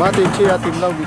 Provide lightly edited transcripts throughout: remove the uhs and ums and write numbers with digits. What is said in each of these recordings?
Mah tein ṭhi aa tim lomi.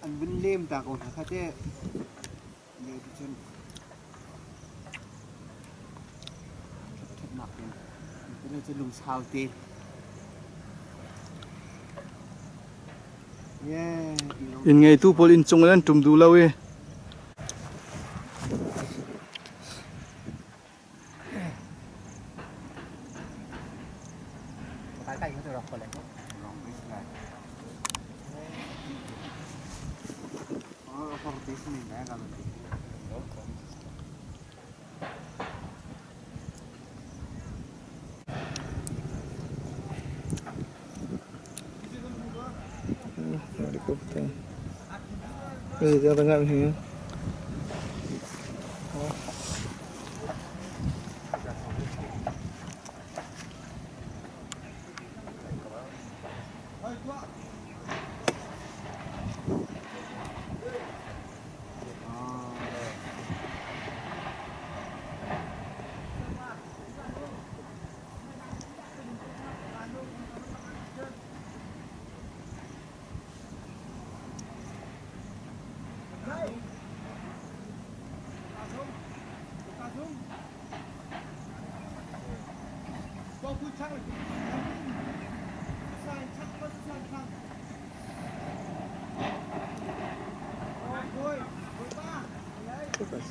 An vun lem ta ko hna kha teh. Le cun ṭhatnak in tule cu lungsau te. Yeah. Inn ngeitu pawl inn cung in an ṭum duh lo i.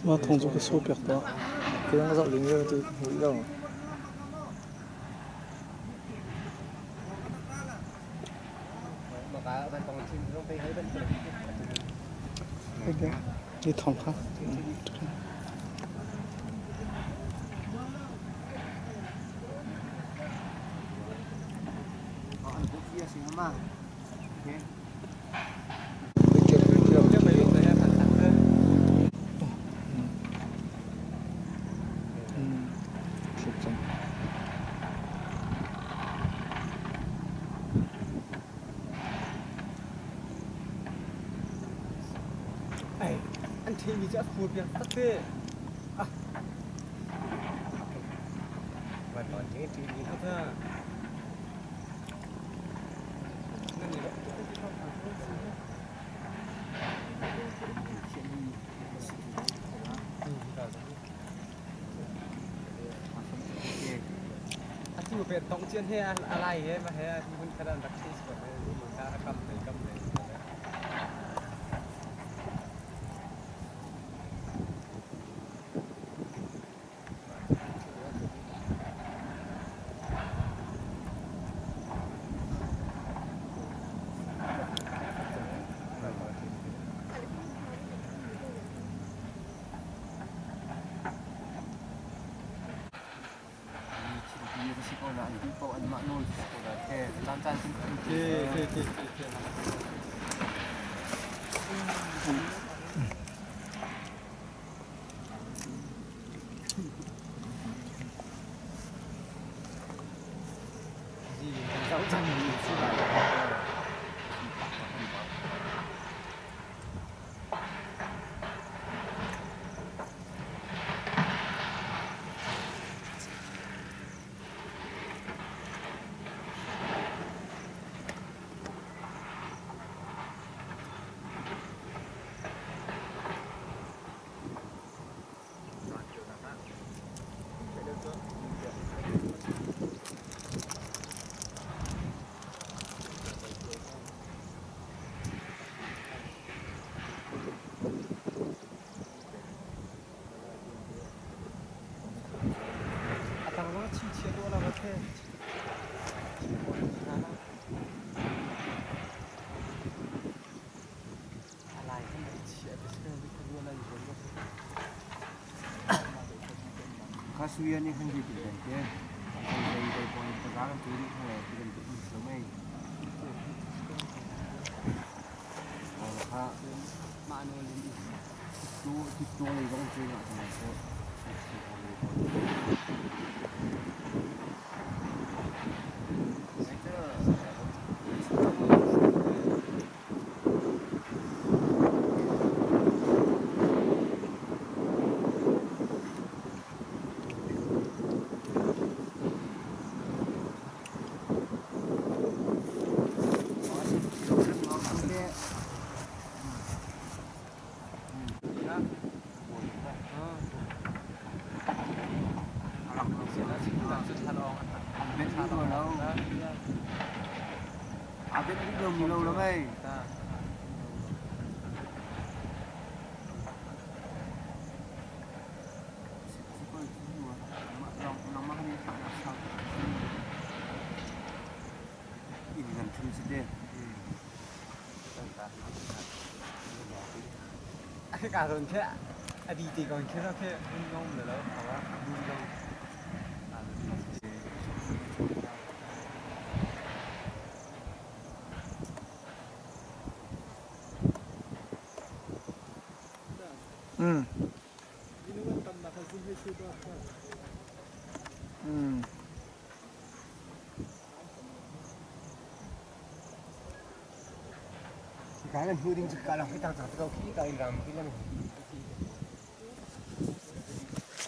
Mah thawng cu ka so piak tuah. Kei ka zoh ding tu hmu lo. Ni thawng kha. An ṭhehmi cu a fur piak tak te. Ah. Atu pe tong cian he a lai he ma he hun khat an rak thei ko he a kam lei kam lei. Ka ron khi a di te ko khi khi hun ngom le lo hawa du lo. Cái hnu ding cu ka lang hi tang cang ko khi ka in ram khi lam.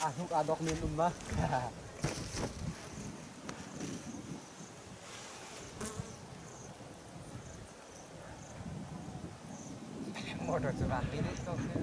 A hnuk a dok men um ma. Motor cu van te ko khi.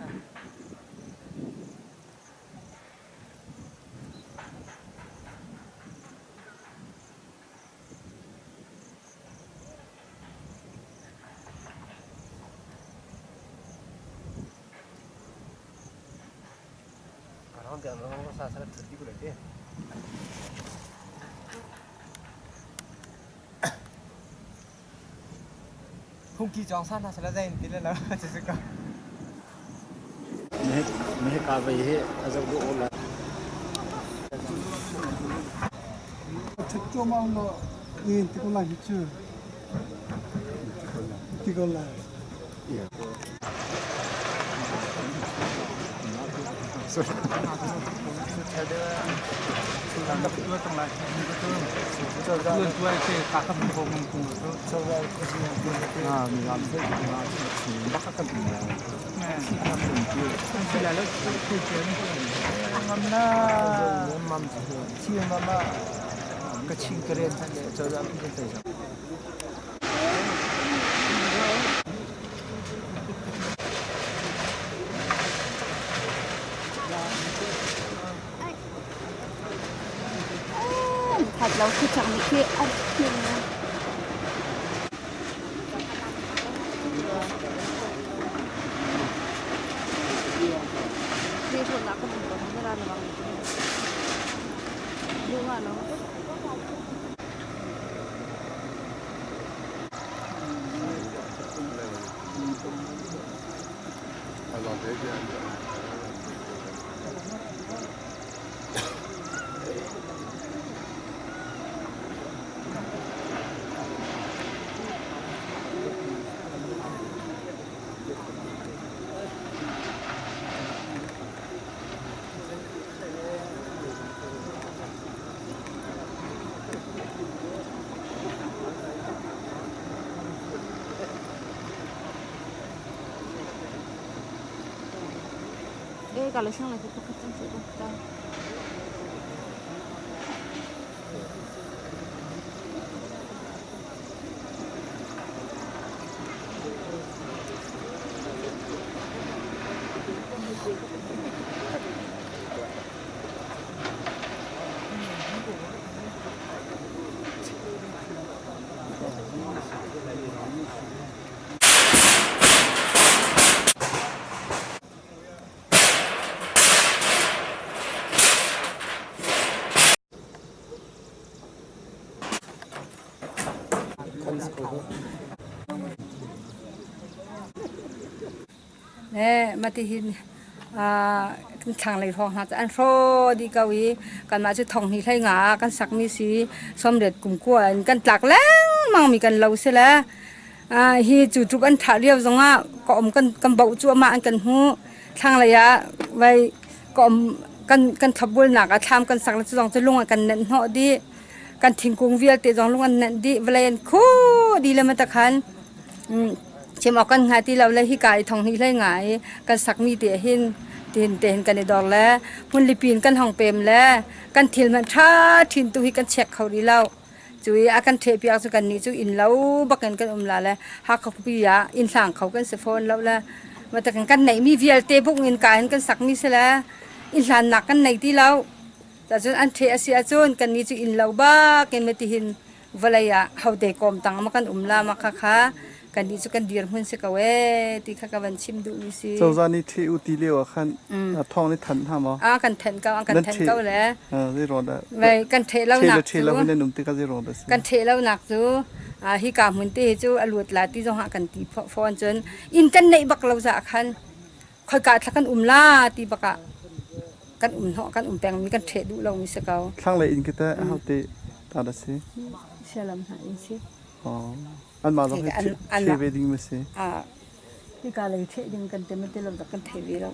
Phungki cawng sa hna sala zain ti le lo cu ko. Mehka vei hi a zoh duh la. That lo khi chang ni khi a khi Mah ti hin thlanglei hrawng hna cu an hraw dih ko i kanmah cu thong hnih hlei nga ah kan sakmi si sawmriat kum kua in kan tlak lengmang mi kan lo si le hi cu tluk an thah lio zongah ka um kan kan boh cuahmah an kan hmuh. Thlanglei ah vai ka um kan kan thlopbulnak ah thlam kan sak le cu zong cu lung an kan nenh hnawh dih. Kan thingkung vialte zong lung an nenh dih. Vawlei an khu dih le ma khan chim awk kan hnga ti lo le hika i thong hnih hlei nga i kan sakmi te hin tin te hin kan i dor le hmunlipi in kan hong pem le kan thil hmanh ṭha ṭhin tu hi kan check kho rih lo. Cu i a kan ṭhehpiak cu kannih cu inn lo bakin kan um la le Hakha khuapi ah inn hlang kho kan si fawn lo le matakin kan neihmi vialte buk in ka in kan sakmi si le inn hlannak kan nei ti lo. Cun an ṭheh a si ahcun kannih cu inn lo bakin matihin vawlei ah hote kawm tang ma kan um la ma kha kha kannih cu kan dirhmun si ko ee ti kha ka van chim duhmi si. Cozah nih ṭhi u ti lio ah khan thawng nih thanh hna maw? A kan thenh ko, an kan thenh ko le. Zei ruang dah? Vei kan ṭheh lo nak cu. Lo nan um tikah zei ruang dah si? Kan ṭheh lo nak cu hi ka hmun te hi cu a luat la ti zong ah kan ti fawn cun inn kan neih bak lo za khan khoika thla kan um la ti bak ah kan um hnawh kan um peng mi kan ṭheh duh lo mi si ko. Thlanglei inn khi teh ho te ta dah si? Sialam hna inn si. Oh. Anmah zong hi ṭhe ve ding ma si? Hika lei ṭheh ding kan te ma ti lo kan thei ve lo.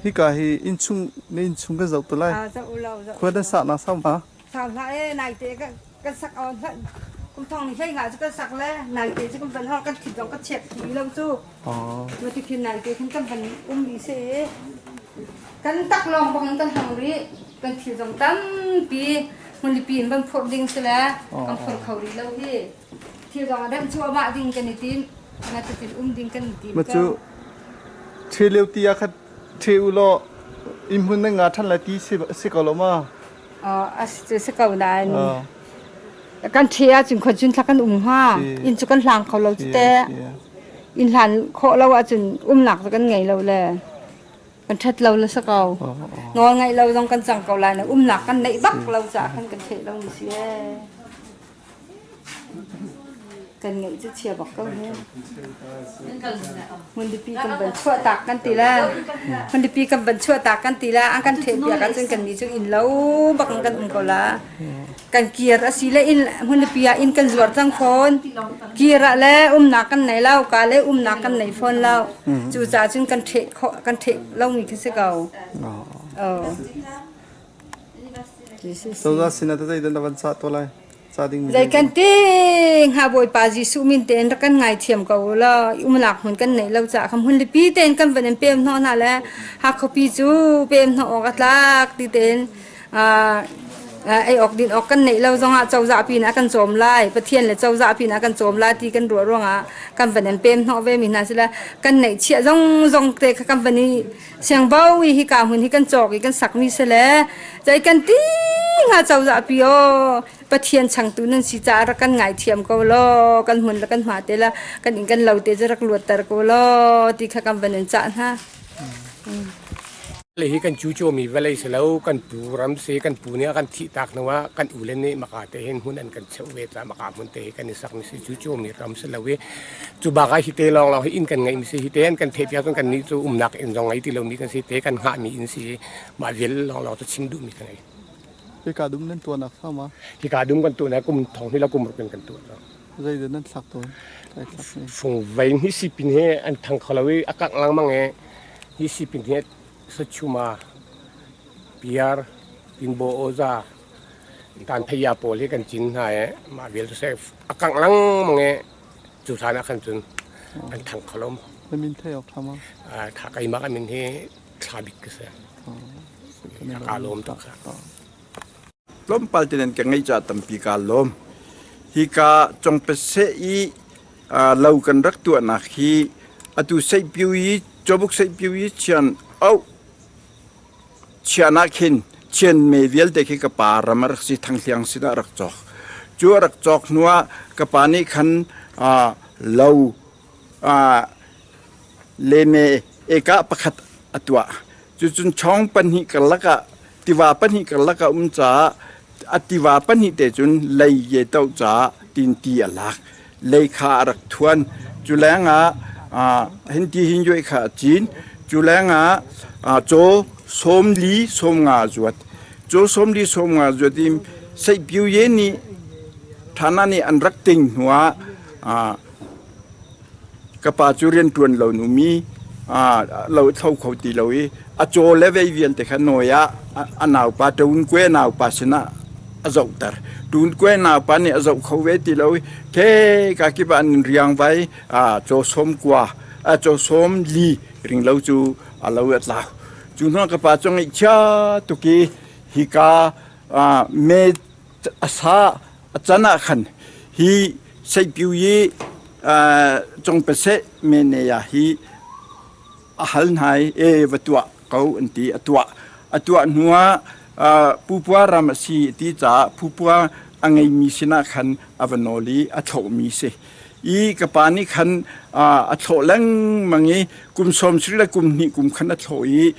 Hika hi inn chung na inn chung kan zoh tu lai. Zoh lo zoh. Khua na sah na sau ma? Sau hlah e nai te kan sak on kum thong ni hlei nga cu kan sak le nai te cu kan van hor kan thit zong kan check ti lo cu. Ma ti khin nai te khin kan van um mi se kan tak lawng bang kan hang ri kan thil zong tampi hmunlipi in van phurh ding si le kan phur kho rih lo hi thil zong a remh cuahmah ding kan i tim na cutin um ding kan i tim Ma cu ṭhe lio ti ah khat ṭhe u law inn hmun na nga ṭhan lai ti si ko lo ma? A si ko nain kan ṭhe ahcun khua cun thla kan um hnga inn cu kan hlang kho lo cu teh inn hlan khawh lo ahcun umnak cu kan ngei lo le kan ṭhat lo le si ko. Nawl ngaih lo zong kan cang ko lai na umnak kan neih bak lo caah khan kan theih lo mi si ee. Kan ngeih cu chia bak ko he. Hmunlipi kan van chuah tak kan ti la. Hmunlipi kan van chuah tak kan ti la. An kan theh piak ahcun kan nih cu inn lo bak in kan um ko la. Kan kir a si le inn hmunlipi ah inn kan zuar cang fawn. Kir ah le umnak kan nei lo, ka le umnak kan nei fawn lo. Cucaah cun kan ṭheh khawh kan ṭheh lomi khi si ko. Oh. Cozah sin ah zeidah na van cah to lai? Ca ding mi Zei kan ti hnga Bawipa Jesuh min tein rak kan ngaithiam ko u law umnak hmun kan neih lo caah kha hmun lipi tein kan van in pem hnawh hna le Hakhuapi cu pem hnawh awk a tlak ti tein ei awk din awk kan neih lo zongah cozah pin ah kan cawm lai Pathian le cozah pin ah kan cawm lai ti kan ruah ruangah kan van in pem hnawh ve mi hna sila kan neih chiah zong zong te kha kan van i siangbo i hika hmun hi kan cawk i kan sakmi si le zei kan ti hnga cozah pi aw Pathian changtu nan si caah rak kan ngaithiam ko law kan hmun le kan hma te la kan inn kan lo te cu rak luatter ko law ti kha kan van in cah hna. Le hi kan cucuami vawlei si lo, kan pu ram si, kan pu nih a kan thih tak hnu ah kan ule nih maka te hin hmun an kan cheuh ve caah maka hmun te hi kan i sakmi si cucuami ram si lo i cu bak ah hi te lawnglawng hi inn kan ngeihmi si hi te an kan theih piak cun kan nih cu umnak inn zong ngei ti lomi kan si te kan hngahmi inn si i mah vial lawnglawng cu chim duhmi ka ngei. Hika dum nan tuahnak sau ma? Hika dum kan tuah na kum thong hi la kum ruk in kan tuah. Zeidah nan thlak tawn? Fungvei hi sipin he an thang kho lo i a kangh lengmang i hi sipin hi sachuma piar tinbo oza tan phaya pawl hi kan cin hna i mah vial cu seh a kangh lengmang i cu hlan ah khan cun an thang kho lo. Na min thei awk tha ma? Tha keimah ka min hi thla bik ka si. Ka lawm tuk. Tlawmpal te nan ka ngeih caah tampi kaa lawm. Hika Congpaseh i lo kan rak tuahnak hi atu Seihpiu i Cawbuk Seihpiu i chian auh chiahnak hin chianme vialte khi ka pa ram a rak si Thanghliang sinah a rak cawk. Cu a rak cawk hnuah ka pa nih khan lo leme eka pakhat a tuah. Cucun chawng pahnih karlak ah tiva pahnih karlak ah um caah a tiva pahnih te cun lei ye to caah tin ti a lak. Lei kha a rak thuan. Cu lengah hin ti hin yuai kha a cin. Cu lengah caw sawmli sawmnga a zuat. Caw sawmli sawmnga zuat i Seihpiu ye nih Thana nih an rak ting hnuah ka pa cu rianṭuan lo numi Lo thlo kho ti lo i a caw le vei vialte kha nawi ah a naupa Ṭun Kue naupa sinah a zohter. Ṭun Kue naupa nih a zoh kho ve ti lo i the ka kip ah an riangvai caw sawm kua caw sawm li ring lo cu a lo a tlau. Cu hnu ka pa cu ngaihchia tuk i hika me a sa a can ah khan hi Seipyu i Congpaseh mene ah hi a hal hna i e va tuah ko an ti a tuah. A tuah hnu ah Pupua ram a si ti caah Pupua a ngeimi sinah khan a va nawl i a thlawhmi si. I ka pa nih khan a thlawh lengmang i kum sawm sarih le kum hnih kum khan a thlawh i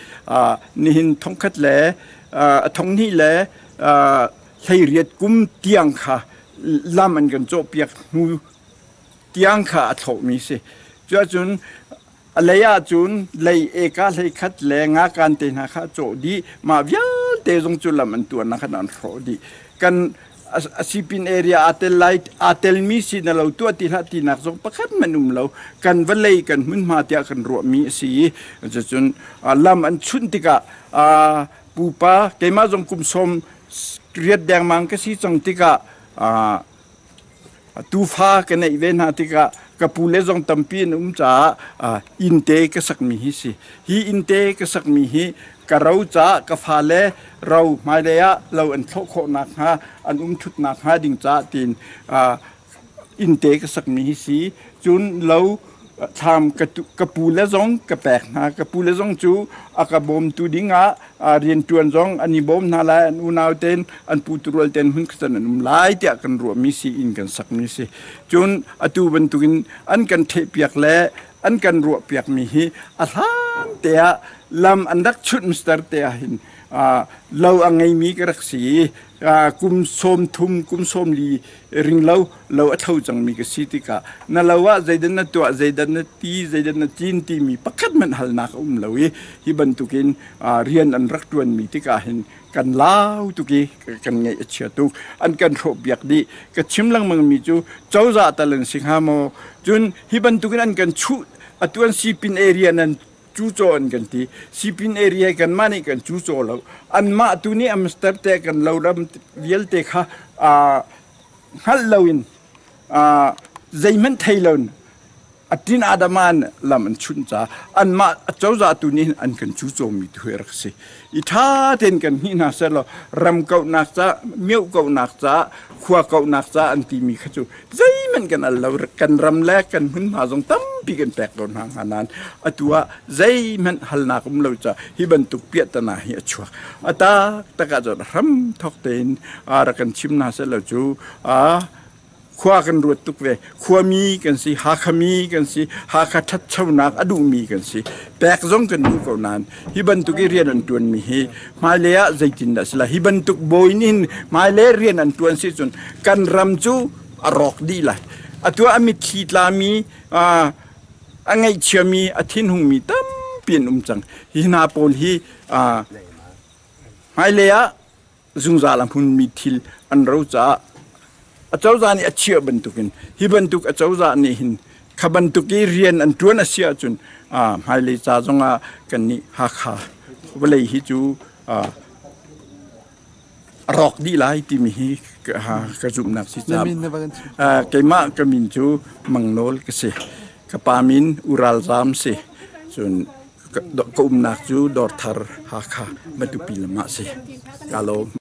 nihin thongkhat le a thonghnih le 18 kum tiang kha lam an kan cawhpiak hnu tiang kha a thlawhmi si. Cuahcun a lei ahcun lei eka hlei khat le ngakan te hna kha a cawh dih. Mah vialte zong cu lam an tuannak khan an hrawh dih. Kan a sipin area aa tel lai aa telmi si na lo tuah ti hlah tinak zong pakhat hmanh um lo. Kan vawlei kan hmunhma tiah kan ruahmi a si i cucun lam an chunh tikah pupa keimah zong kum sawm riat dengmang ka si cang tikah tufa ka neih ve hna tikah ka pu le zong tampi an um caah innte ka sakmi hi si. Hi innte ka sakmi hi ka ro caah ka fale ro hmailei ah lo an thlawh khawh nakhnga an um ṭhut nakhnga ding caah tiin innte ka sakmi hi si. Cun lo thlam ka pu le zong ka pek hna. Ka pu le zong cu a ka bawmtu dingah rianṭuan zong an i bawm hna lai, an unau tein an pu turual tein hmun khat an um lai tiah kan ruahmi si inn kan sakmi si. Cun atu bantukin an kan ṭhehpiak le an kan ruahpiakmi hi a hlan te ah lam an rak chunh mister te ah hin lo a ngeimi ka rak si i kum sawm thum kum sawm li ring lo lo a tho cangmi ka si tikah na lo ah zeidah na tuah zeidah na ti zeidah na cin timi pakhat hmanh halnak a um lo i hi bantukin rian an rak ṭuanmi tikah hin kan lau tuk i kan ngaih a chia tuk an kan hrawhpiak dih ka chim lengmangmi cu cozah tal an si hnga maw cun hi bantukin an kan chuh atu an sipin area nan cucaw an kan ti sipin area kanmah nih kan cucaw lo anmah tu nih amster te kan lo ram vialte kha hngalh loin zeihmanh thei loin atin adaman lam an chunh ca anmah cozah tu nih an kan cucawmi tu hi rak si i ṭha tein kan hnih hna selaw ram kauhnak ca mioh kauhnak ca khua kauhnak ca an timi kha cu zeihmanh kan al lo kan ram le kan hmunhma zong tampi kan pek ko hna hnga nain atu ah zeihmanh halnak um lo ca hi bantuk piahtana hi a chuak a tak tak ah cun hram thok tein rak kan chim hna selaw cu khua kan ruat tuk ve khuami kan si Hakhami kan si Hakha ṭhatchonak a duhmi kan si pek zong kan duh ko nain hi bantuk i rian an ṭuanmi hi hmailei ah zeitindah si lai hi bantuk bawi nih hmailei rian an ṭuan si cun kan ram cu a rawk dih lai atu ah a mitthli tlami a ngaihchiami a thinhungmi tampi an um cang hi hna pawl hi hmailei ah zungzal a hmunmi thil an ro caah acozah nih a chiah bantukin hi bantuk acozah nih hin kha bantuk i rian an ṭuan a si ahcun hmailei ca zongah kannih Hakha vawlei hi cu a rawk dih lai timi hi ka zumhnak si caah keimah ka min cu Mang Nawl ka si ka pa min Ural Zam si cun ka umnak cu Dawrthar Hakha Matupi lam ah si ka lawm.